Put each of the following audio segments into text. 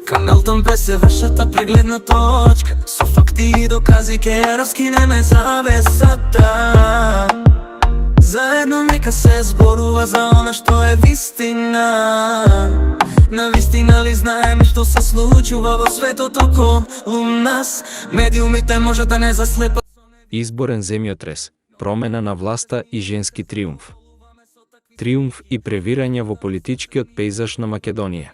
Камелтон се вашата прегледна точка, со факти и докази ке ја раскинеме завесата. Заедно нека се зборува за она што е вистина. На вистина ли знаеме што се случува во светот околу нас? Медиумите може да не заслепат. Изборен земјотрес, промена на власта и женски триумф. Триумф и превирање во политичкиот пејзаж на Македонија.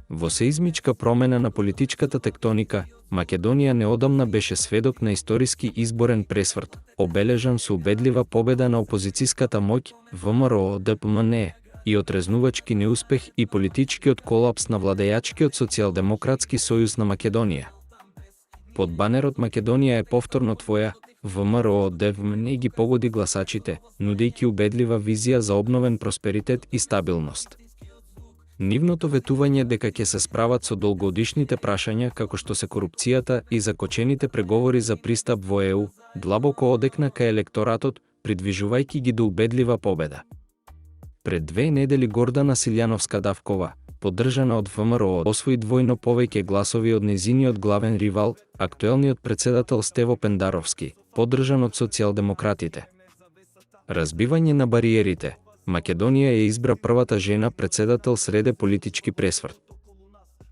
Во сеизмичка промена на политичката тектоника, Македонија неодамна беше сведок на историски изборен пресврт, обележан со убедлива победа на опозицијската моќ ВМРО-ДПМНЕ и отрезнувачки неуспех и политичкиот колапс на владејачкиот социјалдемократски сојуз на Македонија. Под банерот Македонија е повторно твоја, ВМРО-ДПМНЕ ги погоди гласачите, нудејќи убедлива визија за обновен просперитет и стабилност. Нивното ветување дека ќе се справат со долгогодишните прашања како што се корупцијата и закочените преговори за пристап во ЕУ, длабоко одекна кај електоратот, придвижувајќи ги до убедлива победа. Пред 2 недели Гордана Силјановска-Давкова, поддржана од ВМРО, освои двојно повеќе гласови од нејзиниот главен ривал, актуелниот председател Стево Пендаровски, поддржан од социјалдемократите. Разбивање на бариерите. Македонија ја избра првата жена председател среде политички пресврт.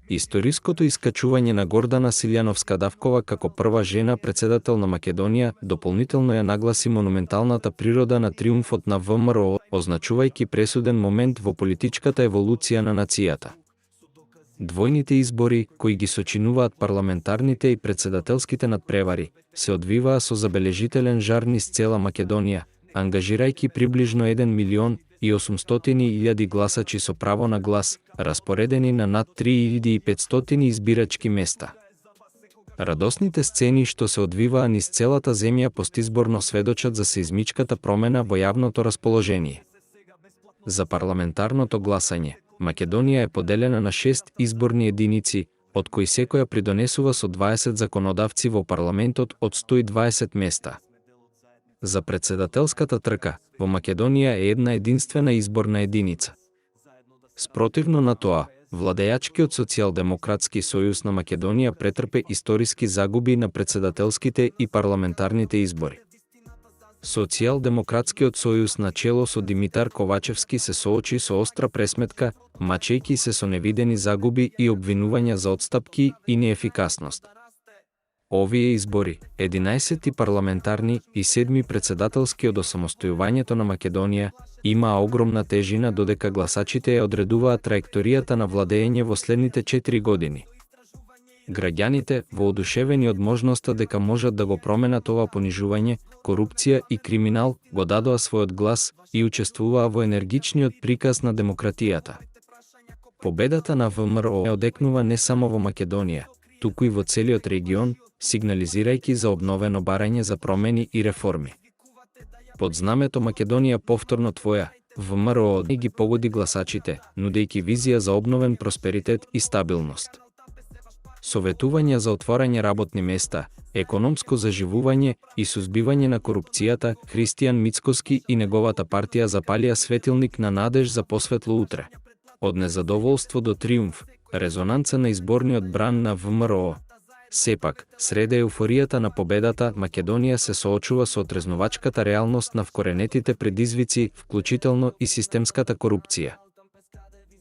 Историското искачување на Гордана Силјановска-Давкова како прва жена председател на Македонија дополнително ја нагласи монументалната природа на триумфот на ВМРО, означувајќи пресуден момент во политичката еволуција на нацијата. Двојните избори, кои ги сочинуваат парламентарните и председателските надпревари, се одвиваа со забележителен жар низ цела Македонија, ангажирајќи приближно 1.800.000 гласачи со право на глас, распоредени на над 3.500 избирачки места. Радосните сцени што се одвиваа низ целата земја постизборно сведочат за сеизмичката промена во јавното расположение. За парламентарното гласање, Македонија е поделена на 6 изборни единици, од кои секоја придонесува со 20 законодавци во парламентот од 120 места. За председателската трка, во Македонија е една единствена изборна единица. Спротивно на тоа, владејачкиот социјалдемократски сојуз на Македонија претрпе историски загуби на председателските и парламентарните избори. Социјалдемократскиот сојуз на чело со Димитар Ковачевски се соочи со остра пресметка, мачејќи се со невидени загуби и обвинувања за отстапки и неефикасност. Овие избори, 11 парламентарни и 7 председателски од осамостојувањето на Македонија, имаа огромна тежина додека гласачите ја одредуваат траекторијата на владење во следните 4 години. Граѓаните, воодушевени од можноста дека можат да го променат ова понижување, корупција и криминал, го дадоа својот глас и учествуваа во енергичниот приказ на демократијата. Победата на ВМРО одекнува не само во Македонија, туку и во целиот регион, сигнализирајќи за обновено барање за промени и реформи. Под знамето Македонија повторно твоја, ВМРО ги погоди гласачите, нудејќи визија за обновен просперитет и стабилност. Советувања за отворање работни места, економско заживување и сузбивање на корупцијата, Христијан Мицкоски и неговата партија запалија светилник на надеж за посветло утре. Од незадоволство до триумф, резонанца на изборниот бран на ВМРО. Сепак, среде еуфоријата на победата, Македонија се соочува со отрезнувачката реалност на вкоренетите предизвици, вклучително и системската корупција.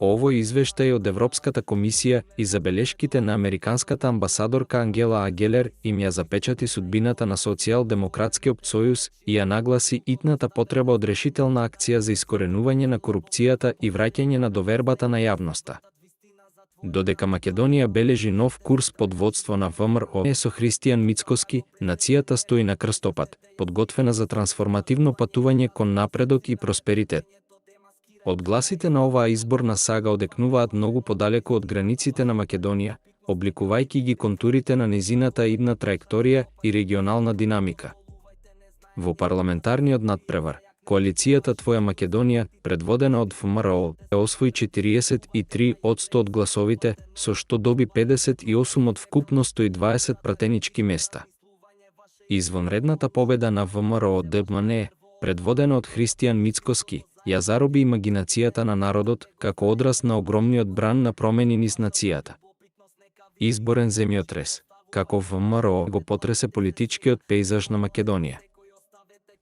Овој извештај од Европската комисија и забелешките на американската амбасадорка Ангела Агелер им ја запечати судбината на социјалдемократскиот сојуз и ја нагласи итната потреба од решителна акција за искоренување на корупцијата и враќање на довербата на јавноста. Додека Македонија бележи нов курс под водство на ВМРО со Христијан Мицкоски, нацијата стои на крстопат, подготвена за трансформативно патување кон напредок и просперитет. Одгласите на оваа изборна сага одекнуваат многу подалеку од границите на Македонија, обликувајќи ги контурите на незината идна траекторија и регионална динамика. Во парламентарниот надпревар, коалицијата Твоја Македонија, предводена од ВМРО, освои 43% од гласовите, со што доби 58 од вкупно 120 пратенички места. Извонредната победа на ВМРО-ДПМНЕ, предводена од Христијан Мицкоски, ја зароби имагинацијата на народот како одраз на огромниот бран на промени низ нацијата. Изборен земјотрес, како ВМРО го потресе политичкиот пејзаж на Македонија.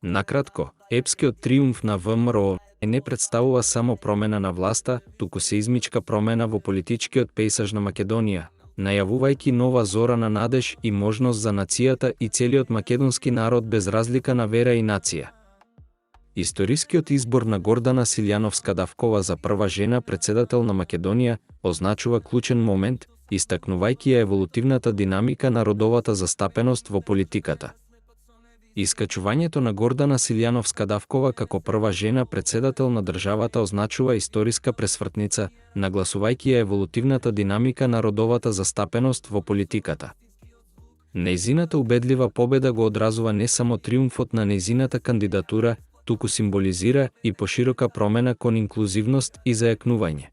Накратко, епскиот триумф на ВМРО не представува само промена на власта, туку сеизмичка промена во политичкиот пејзаж на Македонија, најавувајќи нова зора на надеж и можност за нацијата и целиот македонски народ без разлика на вера и нација. Историскиот избор на Гордана Силјановска-Давкова за прва жена председател на Македонија означува клучен момент, истакнувајќи ја еволутивната динамика на родовата застапеност во политиката. Искачувањето на Гордана Силјановска-Давкова како прва жена председател на државата означува историска пресвртница, нагласувајќи ја еволутивната динамика на родовата застапеност во политиката. Нејзината убедлива победа го одразува не само триумфот на нејзината кандидатура, туку символизира и поширока промена кон инклузивност и зајакнување.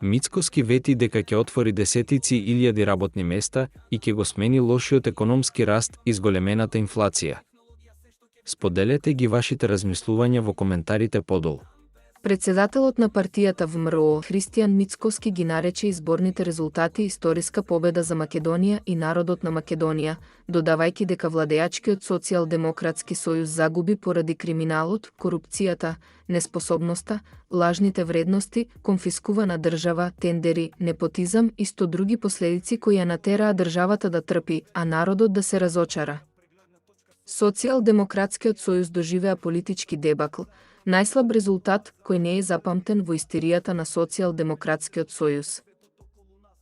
Мицкоски вети дека ќе отвори десетици илјади работни места и ќе го смени лошиот економски раст и зголемената инфлација. Споделете ги вашите размислувања во коментарите подолу. Председателот на партијата ВМРО Христијан Мицкоски ги нарече изборните резултати историска победа за Македонија и народот на Македонија, додавајќи дека владеачкиот социјалдемократски сојуз загуби поради криминалот, корупцијата, неспособноста, лажните вредности, конфискувана држава, тендери, непотизам и 100 други последици кои ја натераа државата да трпи, а народот да се разочара. Социјалдемократскиот сојуз доживеа политички дебакл, најслаб резултат кој не е запамтен во историјата на Социјалдемократскиот сојуз.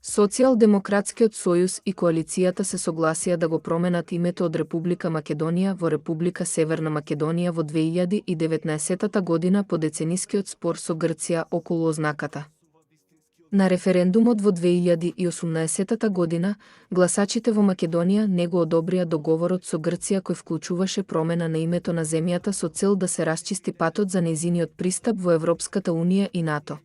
Социјалдемократскиот сојуз и коалицијата се согласија да го променат името од Република Македонија во Република Северна Македонија во 2019 година по деценискиот спор со Грција околу ознаката. На референдумот во 2018 година, гласачите во Македонија не го одобрија договорот со Грција кој вклучуваше промена на името на земјата со цел да се расчисти патот за нејзиниот пристап во Европската унија и НАТО.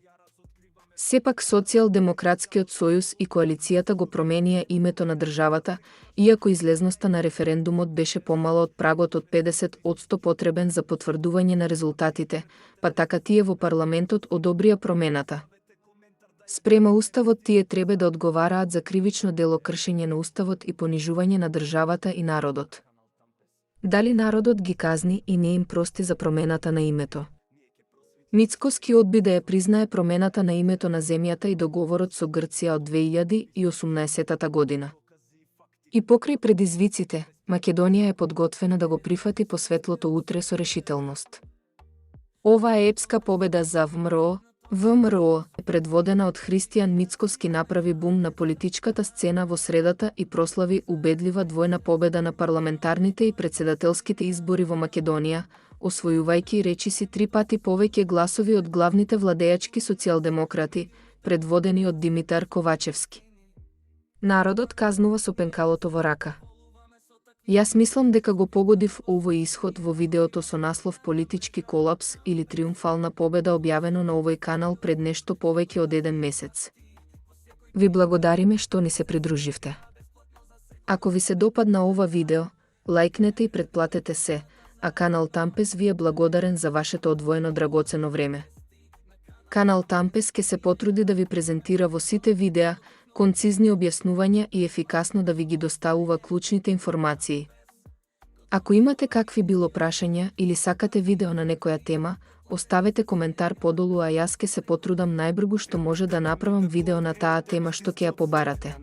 Сепак Социјалдемократскиот сојуз и коалицијата го променија името на државата, иако излезноста на референдумот беше помала од прагот од 50% потребен за потврдување на резултатите, па така тие во парламентот одобрија промената. Спрема Уставот тие треба да одговараат за кривично дело кршење на Уставот и понижување на државата и народот. Дали народот ги казни и не им прости за промената на името? Мицкоски одби да ја признае промената на името на земјата и договорот со Грција од 2018 година. И покрај предизвиците, Македонија е подготвена да го прифати по светлото утре со решителност. Ова е епска победа за ВМРО. ВМРО, предводена од Христијан Мицкоски, направи бум на политичката сцена во средата и прослави убедлива двојна победа на парламентарните и председателските избори во Македонија, освојувајќи речиси 3 пати повеќе гласови од главните владеачки социјалдемократи, предводени од Димитар Ковачевски. Народот казнува со пенкалото во рака. Јас мислам дека го погодив овој исход во видеото со наслов "Политички колапс" или "Триумфална победа" објавено на овој канал пред нешто повеќе од 1 месец. Ви благодариме што ни се придруживте. Ако ви се допадна ова видео, лајкнете и претплатете се, а канал Тампес ви е благодарен за вашето одвоено драгоцено време. Канал Тампес ке се потруди да ви презентира во сите видеа концизни објаснувања и ефикасно да ви ги доставува клучните информации. Ако имате какви било прашања или сакате видео на некоја тема, оставете коментар подолу, а јас ке се потрудам најбргу што може да направам видео на таа тема што ќе ја побарате.